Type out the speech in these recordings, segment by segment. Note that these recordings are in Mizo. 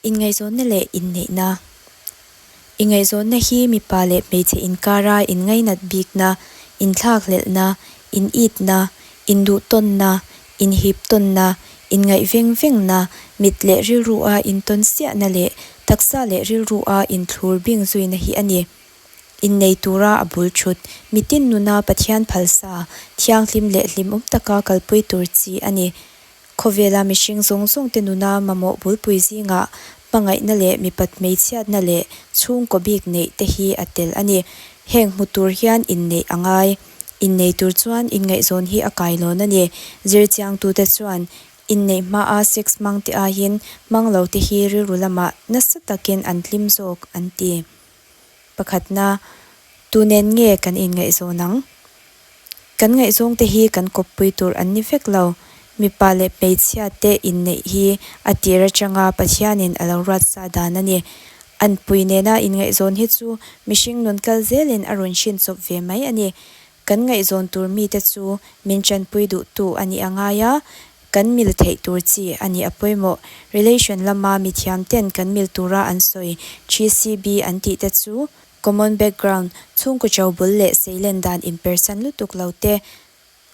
Inngaihzawnna leh inneihna. Ingaihzawnna hi mipa leh hmeichhe inkara inngainat bikna, inthlakhlelhna, initna, induhtawnna, inhiptawnna, inngaih veng vengna, mit leh rilrua intawnsiahna leh taksa leh rilrua inthlur bing zuina hi a ni. Innei tura a bul thut, mitin nuna Pathian phalsa, thianghlim leh hlimawm taka kalpui tur chi a ni. Khawvela mihring zawng zawngte nuna mamawh bulpui zingah hmangaihna leh mipat hmeichhiatna leh chhungkaw bik neih te hi a tel a ni. Heng hmu tur hian inneih a ngai. Innei tur chuan inngaihzawn hi a kailawn a ni. Zirchiangtute chuan inneih hmaa sex hmang te aiin hmang lo te hi rilru lamah nasa takin an hlim zawk an ti. Pakhatna, Tu nen nge kan inngaihzawn ang? Kan ngaihzawngte hi kan kawppui tur an ni vek lo. Mipa leh hmeichhia te inneih hi a tir atanga Pathianin a lo ruat sa dan a ni. Anpui nena inngaihzawn hi chu mihring nun kal zelin a rawn hrin chawp ve mai a ni. Kan ngaihzawn tur mite chu min tanpui duhtu a nih a ngai a, kan mil theih tur chi a nih a pawimawh. Relation lama mithiam ten kan mil tura an sawi GCB an tih te chu Common background, chhungkaw cho bul leh seilen dan inpersan lutuk lo te,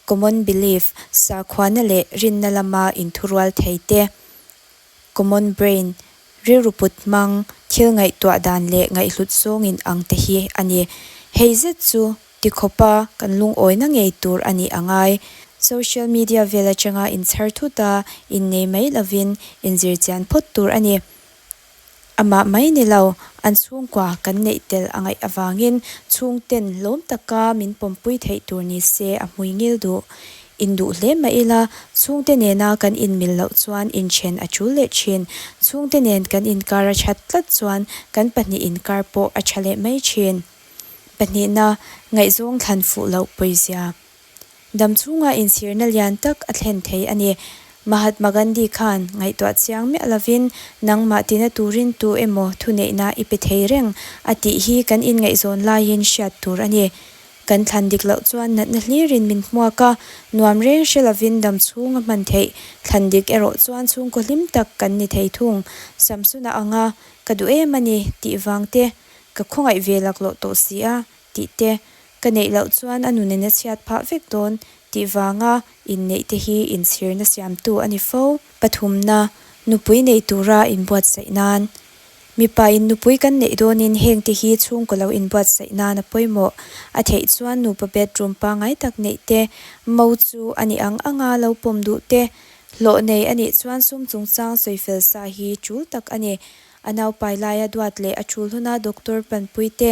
Common belief, sakhuana leh rinna lama inthurual thei te, Common brain, rilru put hmang, thil ngaihtuah dan leh ngaihhlut zawng in ang te hi a ni. Hei zet chu tikhawpa kan lungawina ngei tur a nih a ngai. Social media vel atanga inchhar thut a, innei mai lovin inzirchian phawt tur a ni. Amah mai ni lo, an chhungkua kan neih tel a ngaih avangin chhungten hlawm taka min pawmpui theih tur ni se a hmui ngil duh. Induh hle mah ila, chhungte nena kan inmil loh chuan inthen a tul leh thin. Chhungte nen kan inkar a that tlat chuan kan pahnih inkar pawh a tha leh mai thin. Pahnihna, ngaihzawng thlan fuh loh pawizia. Dam chhunga inchhirna lian tak a thlen thei a ni. Mahatma Gandhi khan ngaihtuah chiang miah lovin nangmah tina turin tu emaw thuneihna i pe thei reng a tih hi kan inngaihzawn laiin hriat tur a ni. Kan thlan dik loh chuan natna hlirin min hmuak a, nuam reng hre lovin dam chhung a hman theih. Thlan dik erawh chuan chhungkaw hlim tak kan ni thei thung. Samsona anga ka duh em a ni tih vang te ka khawngaih ve laklawh tawh si a tih te Ka neih loh chuan a nunin a chhiat phah vek dawn tih vanga inneih te hi inchhirna siamtu a ni fo. Pathumna, nupui nei tura inbuatsaih nan. Mipa in nupui kan neih dawnin heng te hi chhungkaw lo inbuatsaih nan a pawimawh. A theih chuan nupa bedroom pangngai tak neih te, mo chu a nih ang anga lo pawm duh te, hlawh nei a nih chuan sum chungchang sawifel sa hi tul tak a ni. A naupai laia duat leh a tul huna doctor panpui te,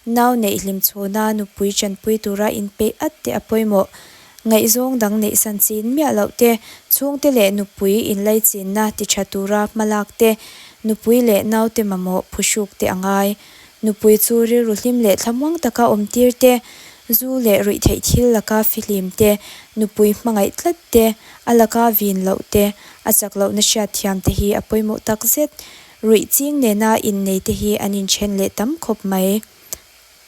nau neih hlim chhawna nupui chanpui tura inpeih at te a pawimawh. Ngaihzawng dang neih san chin miah loh te, chhungte leh nupui inlaichinna ti tha tura hmalak te, nupui leh naute mamawh phuhruk te a ngai. Nupui chu rilru hlim leh thlamuang taka awmtir te, zu leh ruihtheih thil laka fihlim te, nupui hmangaih tlat te, a laka vin loh te, A chak lohna hriat thiam te hi a pawimawh tak zet. Ruih ching nena innei te hi an inthen leh tam khawp mai.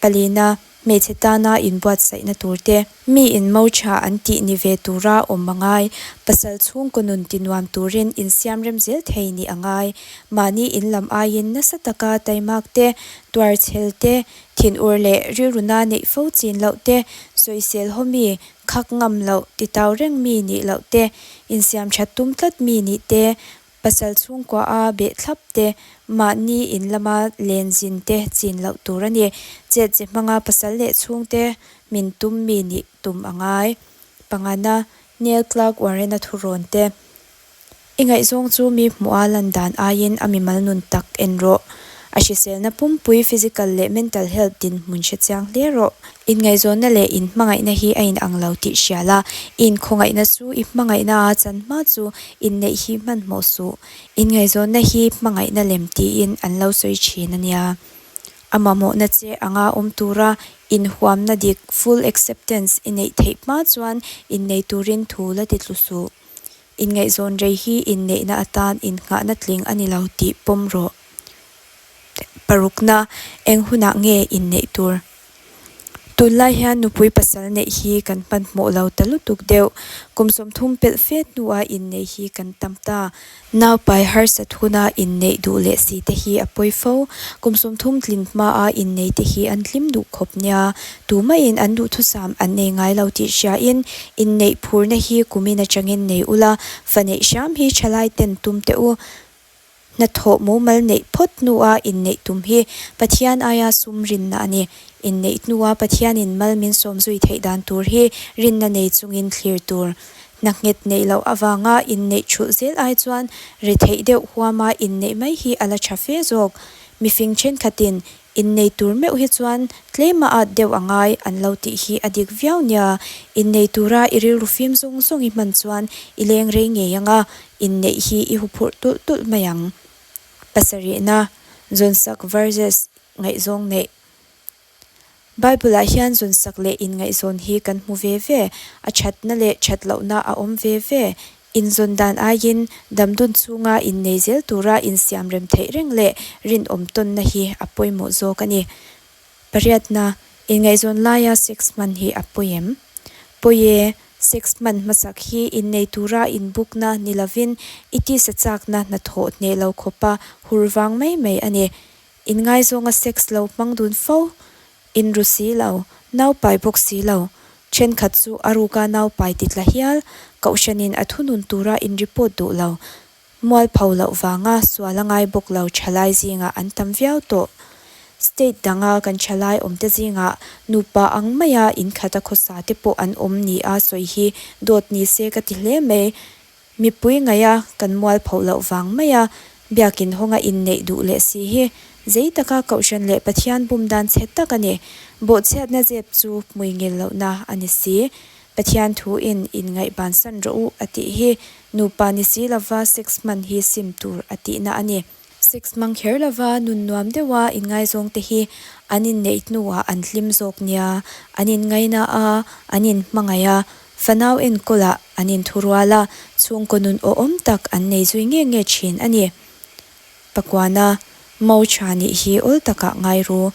Palina, hmeichhe tana inbuatsaihna tur te, mi in mo tha an tih ni ve tura awm a ngai. Pasal chhungkaw nun ti nuam turin insiam rem zel thei nih a ngai. Mahni in lam aiin nasa taka taimak te, tuarchhel te, thinur leh rilruna neih fo chin loh te, sawisel haw mi, Khak ngam loh, titau reng mi nih loh te, insiam that tum tlat mi nih te, pasal chhungkua a beh thlap te, mahni in lama len zin te chin loh tur a ni. Chet che hmanga pasal leh chhungte min tum mi nih tum a ngai. Pangana, Neil Clark Warren-a thurawn te. I ngaihzawng chu mi hmuha lan dan aiin a mimal nun tak en rawh. A hriselna pumpui, physical leh mental health dinhmun hre chiang hle rawh. Inngaihzawnna leh inhmangaihna hi a inang lo tih hria la, i inkhawngaihna chu i hmangaihna a chan hma chu inneih hi hmanhmawh suh. Inngaihzawnna hi hmangaihna lem tiin an lo sawi thin a nia. A mamawhna che anga awm tura inhuamna dik, full acceptance, i neih theih hma chuan innei turin thu la ti tlu suh. Inngaihzawn rei hi inneihna atan innghahna tling a ni lo tih pawm rawh. Parukna, eng hunah nge inneih tur? Tunlai hian nupui pasal neih hi kan hmanhmawh lo ta lutuk deuh. Kum 30 pelh fe hnua inneih hi kan tam ta. Naupai harsat huna inneih duh leh si te hi a pawi fo. Kum 30 tlin hmaa innei te hi an hlim duh khawp nia. Tumahin an duhthusam an nei ngai lo tih hriain inneih phurna hi kumin atangin nei ula, fa neih hram hi thalai ten tum teh u. Hnathawh mumal neih phawt hnua inneih tum hi Pathian aia sum rinna a ni. Inneih hnua Pathianin mal min sawm zui theih dan tur hi rinna nei chungin thlir tur. Hna nghet neih loh avanga inneih thulh zel ai chuan retheih deuh huama inneih mai hi a la tha fe zawk. Mifing thenkhatin Innei tur meuh hi chuan tlema at deuh a ngai an lo tih hi a dik viau nia. Innei tura i rilru fim zawng zawng i hman chuan i leng rei ngei ang a, inneih hi i huphurh tulh tulh mai ang. Pasarihna, Zawnsak versus ngaihzawng neih. Bible-ah hian zawnsak leh inngaihzawn hi kan hmu ve ve, a thatna leh that lohna a awm ve ve. Inzawn dan aiin damdun chhunga innei zel tura insiam rem theih reng leh rinawm tawnna hi a pawimawh zawk a ni. Pariatna, Inngaihzawn laia sex hman hi a pawi em? Pawi e, sex hman hmasak hi innei tura inbukna ni lovin i tisa chakna hnathawh hneh lo khawpa hur vang mai mai a ni. Inngaizawnga sex lo hmang dun fo Inru si lo, naupai bawk si lo. Thenkhat chu a ruka naupai ti tla hial, Kohhranin a thunun tura in report duh lo. Mualpho loh vanga sual a ngai bawk lo thalai zingah an tam viau tawh. State danga kan thalai awmte zingah nupa ang maia inkhata khawsa te pawh an awm nia sawi hi dawt ni se ka ti hle mai. Mipui ngaia kan mualpho loh vang maia Biakin hawnga inneih duh leh si hi zei taka Kohhran leh Pathian bum dan chhe tak a ni. Bawhchhiatna zep chu hmui ngil lohna a ni si. Pathian thuin inngaih bansan rawh u a tih hi nupa ni si lova sex hman hi sim tur a tihna a ni. Sex hmang kher lova nun nuam deuha inngaizawngte hi an inneih hnuah an hlim zawk nia, an inngaina a, an inhmangaih a, fanau enkawlah an inthurual a, chhungkaw nun awhawm tak an nei zui nge nge thin a ni. Pakuana, Mo tha nih hi awl takah ngai ru.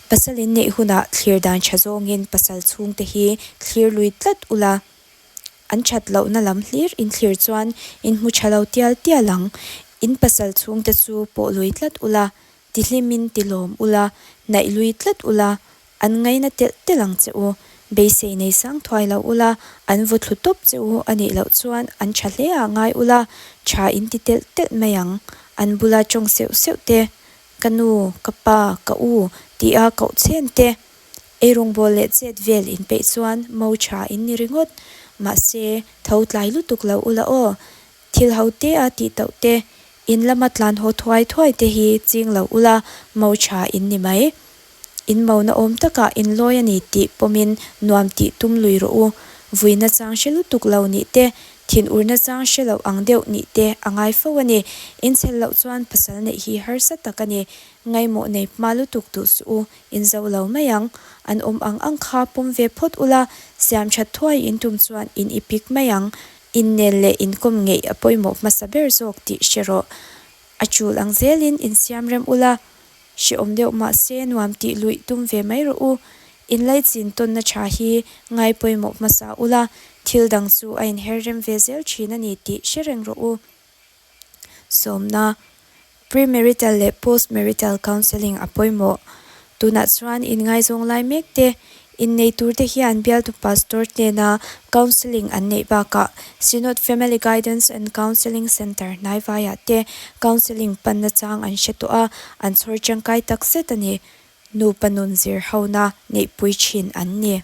Pasal inneih hunah thlir dan tha zawngin pasal chhungte hi thlir lui tlat ula. An that lohna lam hlir in thlir chuan in hmu tha lo tial tial ang. In pasal chhungte chu pawh lui tlat ula, ti hlimin ti lawm ula, hnaih lui tlat ula, an ngaina telh telh ang che u. Beisei nei sang thuai lo ula, an vaw thlu tawp che u a nih loh chuan an tha hle ah ngai ula, tha in ti telh telh mai ang. An bula tawng seuh seuh te, ka nu, ka pa, ka u tia koh chhen te, Eirawngbawl leh chet vel inpeih chuan mo tha in ni ringawt. Mahse, tho tlai lutuk lo ula aw. Thil ho te a tih tauh te, in lama tlan haw thuai thuai te hi ching lo ula mo tha in ni mai. In mo na awm takah in lawi a ni tih pawmin nuam tih tum lui rawh u. Vuina chang hre lutuk lo nih te, thinurna chang hre loh ang deuh nih te a ngai fo a ni. Inchhel loh chuan pasal neih hi harsa tak a ni. Ngaimawh nei hma lutuk duh suh u. In zo lo mai ang. An awm ang ang kha pawm ve phawt ula, siam that thuai in tum chuan in i pik mai ang. Innel leh inkawm ngeih a pawimawh hmasa ber zawk tih hre rawh. A tul ang zelin in siam rem ula, hrehawm deuh mah se nuam tih luih tum ve mai rawh u. Inlaichin tawnna tha hi ngai pawimawh hmasa ula, thil dang chu a inher rem ve zel thin a ni tih hre reng rawh u. Sawmna, Pre-marital leh post-marital counselling a pawimawh. Tunah chuan inngaizawng lai mek te, innei tur te hian bialtu pastor hnena counselling an neih bakah Synod Family Guidance and Counselling Centre hnaivaiah te counselling panna chang an hre tawh a, an chhawr tangkai tak zet a ni. Nupa nun zir hona neihpui thin an ni.